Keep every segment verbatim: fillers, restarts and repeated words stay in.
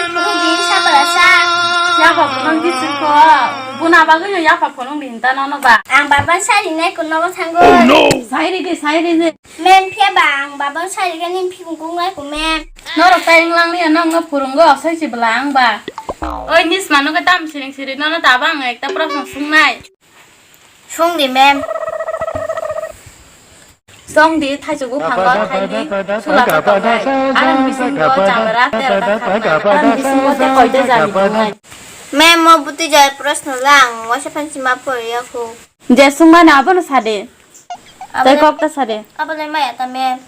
bising phunuk di sa bwla sa. Yapha phunuk di siko. Buna bagwi no yapha phunuk di hinta nono ba. Ang baba sari nai kuno bo thango. Sairi di, sairi di. Mem phiya ba ang baba sari gani phikung kung lai ku mem. Norok tai wnglang liya nokno phurungo sai si bwla ang ba. Oi nis manu khe tam siring siring nono tabo ang ekta proshno sungnai. Sung di mem. Song di thaichuk buphango thaini sula khe tongnai. Arang bisingo chamara terata kharnai. Arang bisingo tei koita jani tongnai. Mem mo butui jai proshno lang waisa phan sima poriya khu. Je sungmani abono sade. Tei kokta sade. Abo le maya ta mem.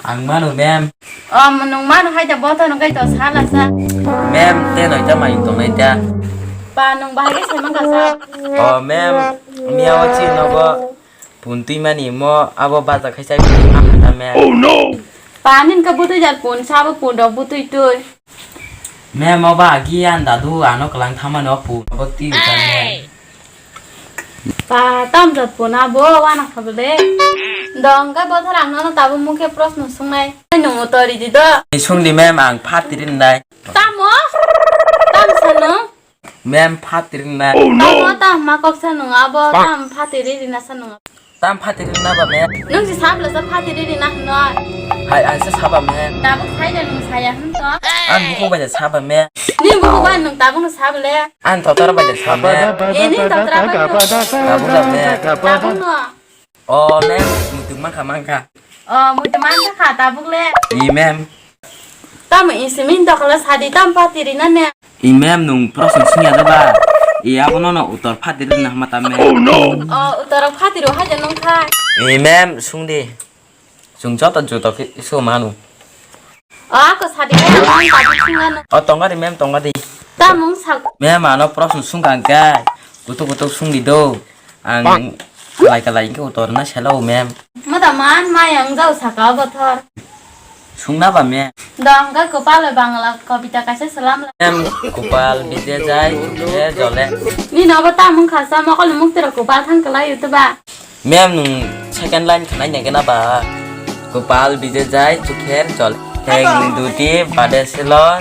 Ang mano mem. O nwng mano hai ta boto no kai to sala sa. Mem te noi ta mai tongnai ta. Ba nwng bahai khe sema kasa. O mem, miya o chi nogo pun twi mani mo abo baja khai sai pun ma khata mem. Panin ka butui jar pun sabo pun rok butui tui. Mem o ba agi an dadu ano kelang thamani o pun bo twi utan mem. Pa tam jat pun abo wana khabale. Dong ka bothor ang nono tabo mukhe proshno sungnai. Nung utori di do. Sung di mem ang phat tiri nai. Tamo? Tam sano? Mem phat tiri nai. Tamo tam ma kok sano abo tam phat tiri rina sano. Tam phatiri na ba me? Nung si sabla sa phatiri ri na hno. Hai, ang se saba me. Tabuk sai da nung saya hwn to. Ang buku bai da saba me. Ni buku bai nung tabuk no sabla. Ang totor bai da saba me. Ini totor bai no. Tabuk da me. Tabuk no. O me, mutuk mangkha mangkha. O mutuk mangkha kha tabuk le. I mem. Tamo isimin dokla sadi tam phatiri na ne. I mem nung proshno singya da ba. I abo no no utor phatiri na hama tam me. O utor phatiri hai da nung kha. I mem sung di. Sung joto joto ke so manu. O ako sadi ka nung phatiri singya no. O tonga di mem tonga di. Tamung sak. Mem ano proshno sung kang kai. Kutuk kutuk sung di do. Ang kalai kalai hwnkhe utor na sela o mem. Mata man maya wng jao saka o bothor. Sungna ba me? Dong ka kopal o Bangla kobita kaisa salam la. Mem kopal bije jai chukhe jole. Ni nobo tamung khasa mokol mukti rok kopal thang kalai utu ba. Mem nung second line khanai nai gana ba. Kopal bije jai chukher jole. Theng duti bade selo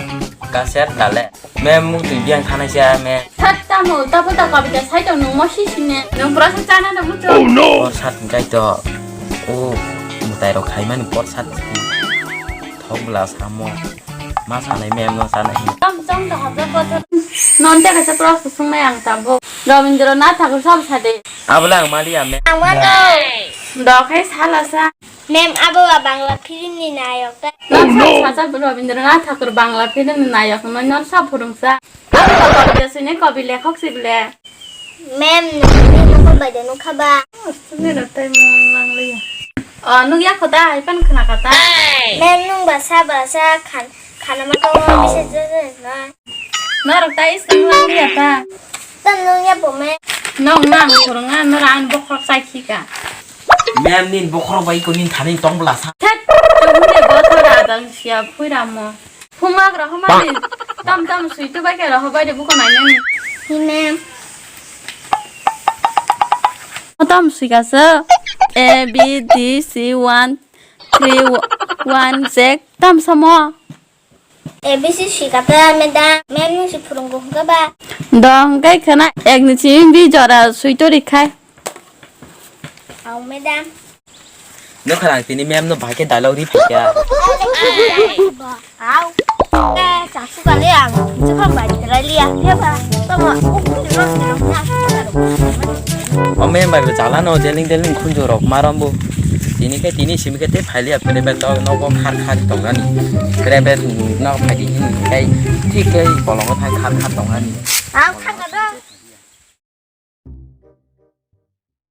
kaser dale. Mem mukti biang thanai sia me. Sat tamo, tapo ta kobita sai tong nung mo si sine. Nung prosa chana na mucho. Oh no! Por sat jai to. O mutai rok khai mani por sat. Thok bla samo. Ma sanai mem no sanai. Tam chong to habla kotor. Non te kaisa prosa sungnai ang tabo. Rabindranath Thakur sab sade. Abla ang mali ame. Ang mano. Do khai sala sa. Mem abo ba Bangla film ni nayok ta. Nang sab sasa Rabindranath Thakur Bangla film ni nayok no non sab phurungsa. Abo ba kobita sini kobi lekhok si ble. Mem nini mokol bai de nukha ba. Sini na tai mo lang le. O nukya khota hai pan khna kata. Mem nung ba sa ba sa khan khana ma tongo bisa je je na. Norok tai sini lang ya ta. Tam nung ya bo me. Nong nang phurunga nora an bokhok sai khika. Mem nin bokhorok bai ko nin thani tong bla sa. Thet, chumni bothor adang sia phuiramo. Phunga gra homa ni tam tam sui tu bai kera hobai de buko nai nani. Hi mem. Tam sui ka sa. A B D C one three one Z tam samo. A B C sikata madam, mem nung si phurungo hwnkha ba? Dong kai khana ek ni simi bi jora sui to ri khai. Au madam. Nokha lang tini mem no bahai khe dialogue ri phai kha. Au. Eh, chasu kali ang. Chukam bai khlai liya. Dia ba. Tamo. O mem bai bo chala no jeling jeling khunju rok marom bo. Tini khe tini simi khe te phai liya private to nogo khar khar tongnani. Private no phai di hin kai thik kai bolongo thang khar khar tongnani. Ang thang